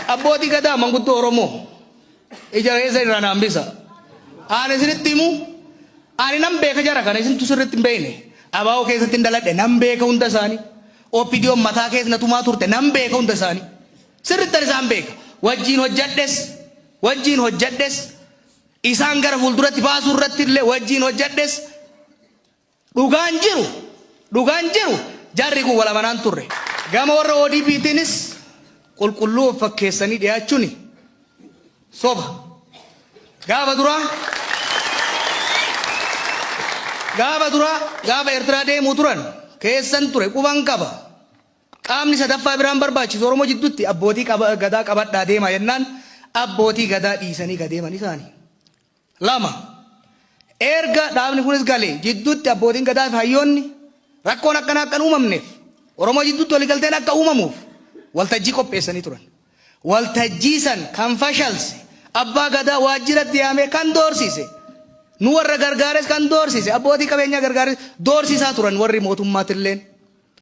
Abbootii Gadaa, manguddoo Oromoo, ija keessa irraa na hambisa. Ani isinitti himu, ani nan beeka jara kana, isintu sirriitti hin beekne. ABO keessatti hin daladhe, nan beeka hunda isaanii. OPDOn mataa keessa na tumaa turte, nan beeka hunda isaanii. Sirriitti ani isaan beeka. Wajjiin hojjadhes, wajjiin hojjadhes, isaan gara fuulduratti baasuu irratti illee wajjiin hojjadhes. Dhugaan jiru, dhugaan jiru jarri kun wal amanaan turre. Gama warra ODPtiinis qulqulluu of fakkeessanii dhiyaachuun soba. Gaafa duraa gaafa duraa gaafa Eertiraa deemuu turan keessan ture, quban qaba. Qaamni sadaffaa biraan barbaachisu, Oromoo jidduutti abbootii gadaa qabadhaa deemaa jennaan abbootii gadaa dhiisanii ka deeman isaani. Lama, erga dhaabni kunis gale jidduutti abbootiin gadaa fi hayyoonni rakkoon akkanaa akka hin uumamneef, Oromoo jidduutti waliigalteen akka uumamuuf waltajjii qopheessanii turan. Waltajjii san kan fashalse, abbaa gadaa waajjiratti yaamee kan doorsise, nu warra gargaares kan doorsise, abbootii qabeenyaa gargaares doorsisaa turan warri mootummaatilleen.